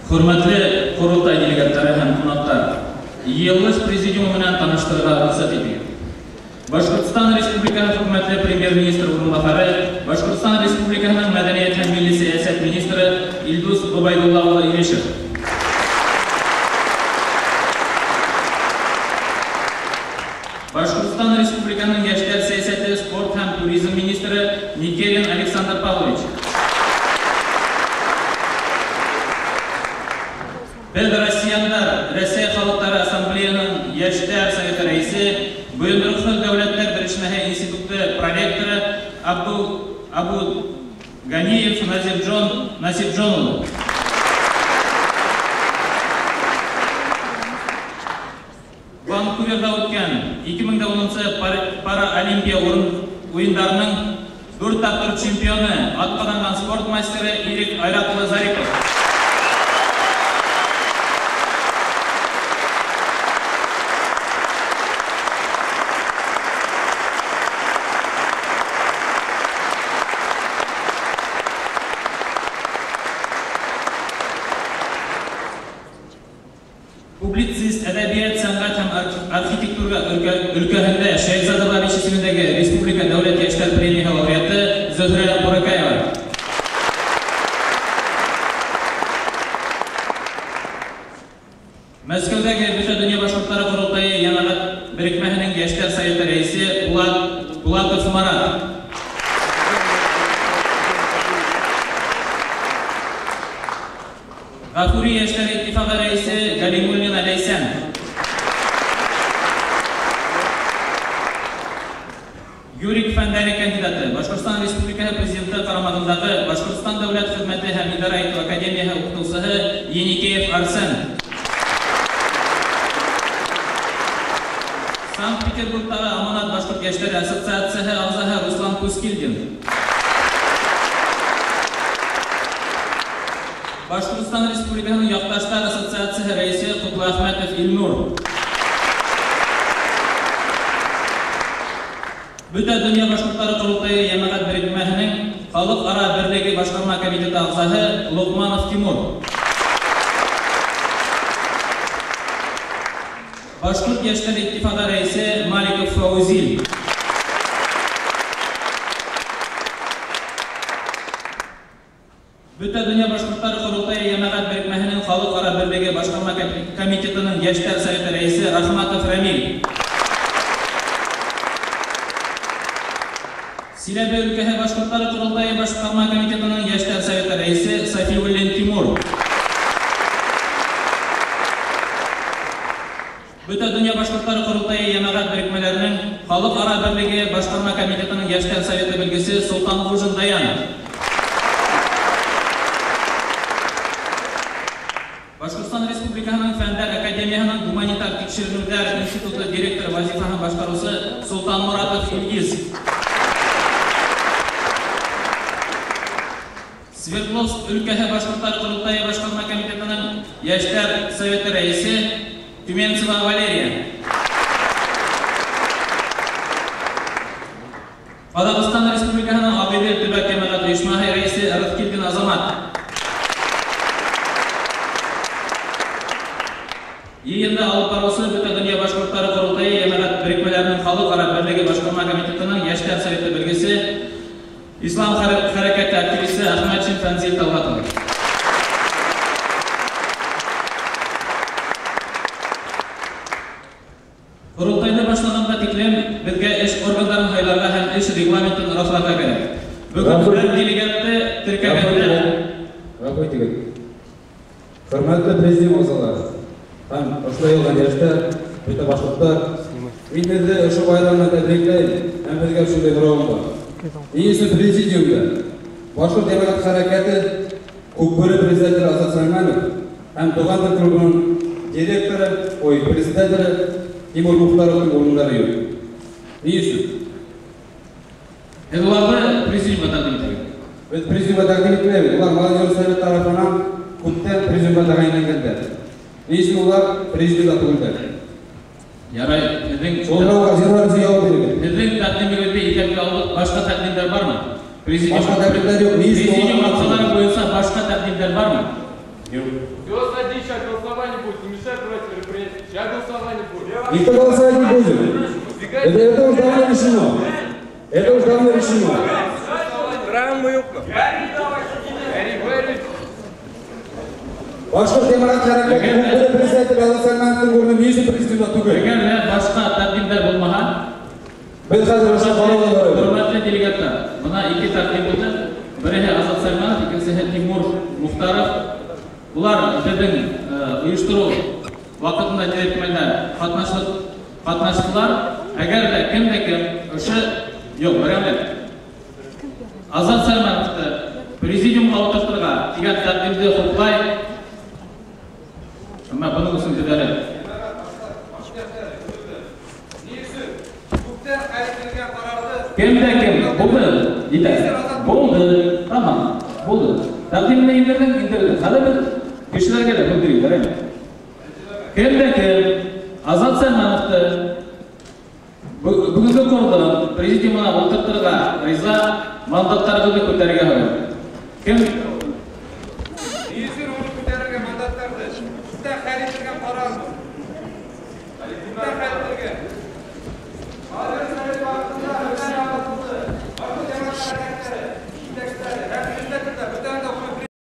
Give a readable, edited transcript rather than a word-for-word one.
Хөрмәтле ҡоролтай делегаттары һәм ҡунаҡтар, йыйылыш президиумы менән таныштырырға рөхсәт итегеҙ. Башҡортостан Республикаһы Хөкүмәте Премьер-министр урынбаҫары, Башҡортостан Республикаһының мәҙәниәт һәм милли сәйәсәт министры Илдус Ғөбәйҙулла улы Илешев. Башҡортостан Республикаһының йәштәр сәйәсәте, спорт һәм туризм министры Никерин Александр Павлович. Беҙ россияндар, Рәсәй халыҡтары Ассамблеяһының йәштәр советы рәйесе, Бойондороҡһоҙ дәүләттәр берешмәһе институты проректоры Абу Ганиев Насипджон улы. Ванкуверҙа үткән 2010 Паралимпия уйындарының дүрт тапҡыр чемпионы, атҡаҙанған спорт мастеры Ирек Айрат улы Зарипов. Публицист, әҙәбиәт, сәнғәт һәм архитектура өлкәһендә Шәйехзада Бабич исемендәге Республика дәүләт йәштәр премияһы лауреаты Зөһрә Буракаева. Мәскәүҙәге Бөтә донъя башҡорттары ҡоролтайы йәмәғәт берекмәһенең йәштәр советы рәйесе Булатов Марат. Ғафури йәштәр иттифағы рәйесе Галимуллина Ләйсән. Юрик фәндәре кандидаты, Башҡортостан Республикаһы Президенты ҡарамағындағы Башҡортостан дәүләт хеҙмәте һәм идара итеү академияһы уҡытыусыһы Еникеев Арсен. Санкт-Петербургтағы Аманат башҡорт йәштәре ассоциацияһы ағзаһы Руслан Кускилдин. Башҡортостан Республикаһының Яҡташтар ассоциацияһы рәйесе Ҡотлоәхмәтов Илнур. Бөтә донъя башҡорттары ҡоролтайы йәмәғәт берекмәһенең Халыҡ-ара берлеге башҡарма комитеты ағзаһы Лоҡманов Тимур. Башҡорт йәштәр иттифағы рәйесе Маликов Фаузил. Бөтә донъя башҡорттары ҡоролтайы йәмәғәт берекмәһенең Халыҡ-ара берлеге башҡарма комитетының йәштәр советы рәйесе Рахматов Рамил. Силәбе өлкәһе башҡорттары ҡоролтайы башҡарма комитетының йәштәр советы рәйесе Сафиуллин Тимур. Бөтә донъя башҡорттары ҡоролтайы йәмәғәт берекмәләренең Халыҡ-ара берлеге башҡарма комитетының йәштәр советы белгесе Солтанғужин Даян. Башҡортостан Республикаһының Фәндәр Академияһының Гуманитар тикшеренеүҙәр институты директоры вазифаһын башҡарыусы Солтанморатов Илгиз. Свердловск өлкәһе башҡорттары ҡоролтайы башҡарма комитетының йәштәр советы рәйесе Тюменцева Валерия. Ҡаҙағстан Республикаһының Ағиҙел төбәк йәмәғәт ойошмаһы рәйесе Рыҫкилдин Азамат. Йыйынды алып барыусы Бөтә донъя башҡорттары ҡоролтайы йәмәғәт берекмәләренең Халыҡ-ара берлеге башҡарма комитетының йәштәр советы белгесе Ислам хәрәкәте активисты Әхмәтшин Фәнзил Талғат улы. Ҡоролтайҙы башлағанға тиклем беҙгә эш органдарын һайларға һәм эш регламентын раҫларға кәрәк. Бөгөн бер делегатты теркәгәндә. Ғәфү итегеҙ. Хөрмәтле президиум ағзалары һәм ошолай йыйылған йәштәр, бөтә башҡорттар, мин һеҙҙе ошо байрам менән тәбрикләйем һәм һеҙгә шундай һорауым бар. Ни өсөн президиумда Башҡорт йәмәғәт хәрәкәте Күкбүре председателе Азат Сөләймәнов һәм Туған тел клубының директоры, ой, председателе Тимур Мухтаровтың урындары юҡ? Ни өсөн? Һеҙ уларҙы президиумға тәҡдим итәгеҙ. Беҙ президиумға тәҡдим итмәйбеҙ. Улар молодежь совет тарафынан күптән президиумға тәғәйенләнгәндәр. Ни өсөн улар президиумда түгелдәр? Ярай, һеҙҙең Һорауға зинһар өсөн яуап бирегеҙ. Һеҙҙең тәҡдимегеҙҙе иҫәпкә алдыҡ. Башҡа тәҡдимдәр бармы? Башҡа тәҡдимдәр юҡ. Ни өсөн Президиум улар ағзалары буйынса башҡа тәҡдимдәр бармы? Юҡ. сейчас голосование будет, не мешай проводить мероприятие. Сейчас голосование будет. Никто голосовать не будет. Это уже давно решено. Это уже давно решено. Башҡорт йәмәғәт хәрәкәте председателе Азат Сәлмәновтың урыны ни өсөн президиумда түгел? Әгәр ҙә башҡа тәҡдимдәр булмаһа, беҙ хәҙер ошо ҡарауға барабыҙ. Хөрмәтле делегаттар, бына ике тәҡдим булды. Береһе Азат Сәлмәнов, икенсеһе Тимур Мухтаров. Улар беҙҙең ойоштороу ваҡытында тирәкмәлдә ҡатнаштылар. Әгәр ҙә кем дә кем ошо юҡ, берәмлек Азат Сәлмәновты президиумға ултыртырға тигән тәҡдимде хуплай. Әммә бының өсөн төҙәлә. Кем дә кем булды, етә. Булды, тамам, булды. Тәҡдимне индерҙең, индерҙең. Хәҙер беҙ кешеләргә лә белдерик, яраймы? Кем дә кем Азат Сәлмәновты бөгөнгө кордон президиумына ултыртырға риза, мандаттарығыҙҙы күтәрергә һорайым. Кем? Ни өсөн уны күтәрергә мандаттарҙы? Күптән хәл ителгән ҡарар был. Күптән хәл ителгән.